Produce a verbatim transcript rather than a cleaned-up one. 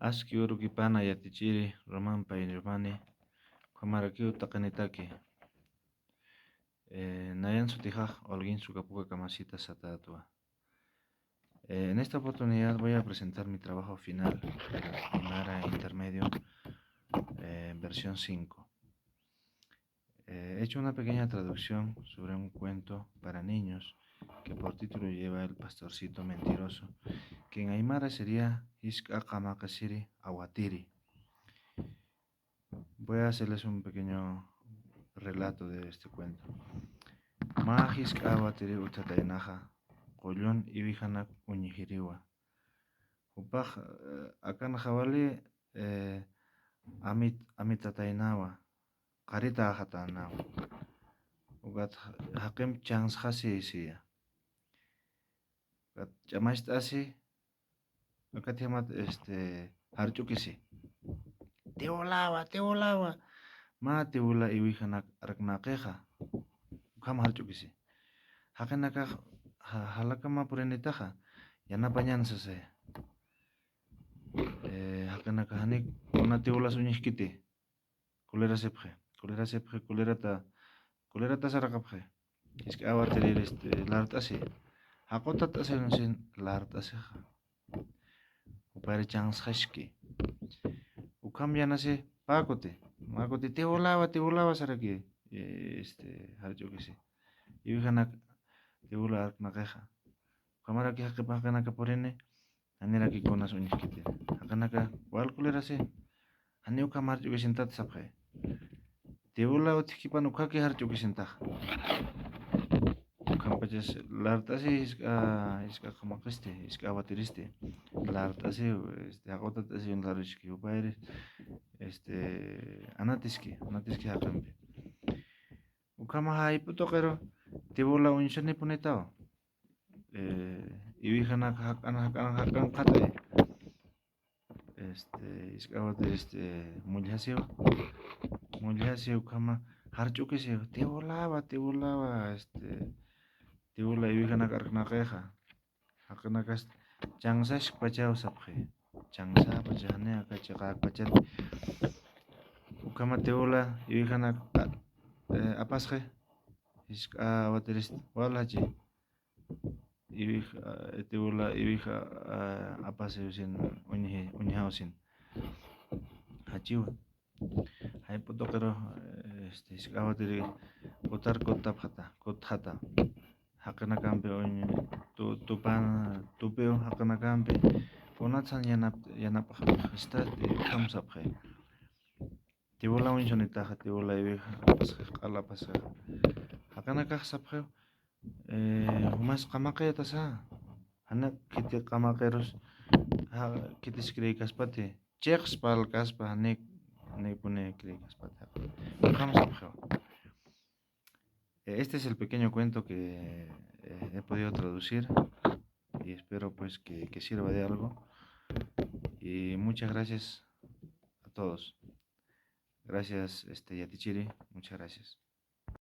Aski urukipana yatichiri, Román paynirmani, ukhamarakiw taqinitaki. Eh, nayan sutixax, Olguín Sucapuca Camasita Satatwa. Eh, en esta oportunidad voy a presentar mi trabajo final del Aymara Intermedio, eh, versión cinco. Eh, he hecho una pequeña traducción sobre un cuento para niños que por título lleva El pastorcito mentiroso, que en aymara sería Jisk'a qamaqisiri awatiri. Voy a hacerles un pequeño relato de este cuento. Mä jisk'a awatiri utjataynaxa, qullun iwijanak uñjiriwa. Jupax, eh, akanxa wali, eh, amit-, amitataynawa, qaritäxatänawa. Ukat jaqimp chansxasi siya. Ukat ch'amacht'asi, akat jimat, este, jarch'ukisi. Tiwulawa, tiwulawa. Mä tiwula iwijanak arknaqixa. Ukham jarch'ukisi. Jaqinakax, ja-, jalakama purinitaxa, yanapañän sasaya. Eh, jaqinakax janik kuna tiwulas uñjkiti. Colerasipxi, colerasipxi, colerata, colerata saraqapxi. Jisk'a awatirïr, este, lart'asi. Jaqutat'asi uñsin lart'asixa. Jupayri chansxaski. Ukham yanasi pä kuti. Mä kuti tiwulawa, tiwulawa saraki. Eh, este, jarch'ukisi. Iwijanak tiwula arknaqixa. Ukhamaraki jaqip jaqinaka purini, janiraki kunas uñjkiti. Jaqinaka wal colerasi, janiw ukham jarch'ukisintati sapxi. Tiwula utjkipan ukhaki jarch'ukisintaxa. Ukhampachas lart'asi jisk'a, jisk'a qamaqisti, jisk'a awatiristi. Lart'asi, este, jaqutat'asi uñlaruski, jupayri, este, anatiski, anatiski jaqimpi. Ukhama jayp'u tuqiru tiwula uñsunipunitaw. Eh, iwijanak jaq'an, jaq'an, jaq'an qhatay. Este, jisk'a awatiri, este, mullhasiwa. Mullhasiw ukhama jarch'ukisiw. Tiwulawa, tiwulawa, este, tiwula iwijanak arknaqixa. Jaqinakas chansaskpachaw sapxi. Chansapacha jani aka chiqäkpachati. Ukhama tiwula iwijanak, eh, apasxi. Jisk'a awatirist waljachi. Iwij, eh, tiwula iwij, eh, apasiw sin uñji, uñjaw sin. Jachiwa. Jayp'u tuqiru, este, jisk'a awatiri kutar kuttapxata, kuttxata. Jaqinakampi uñ-, tu-, tupan, tupiw jaqinakampi, kunatsan yanap-, yanapxapxista, ukham sapxi. Tiwula uñsunitaxa, tiwula iwij apasxi, q'al apasxi. Jaqinakax sapxiw, eh, jumas qamaqitasa, janiw khiti qamaqirus, ja, khitis creekaspati, chiqspa, alkaspa, janiw, janiwpuni creekaspati. Ukham sapxiwa. Eh, este es el pequeño cuento que, eh, he podido traducir y espero, pues, que, que sirva de algo. Y muchas gracias a todos. Gracias, este, yatichiri, muchas gracias.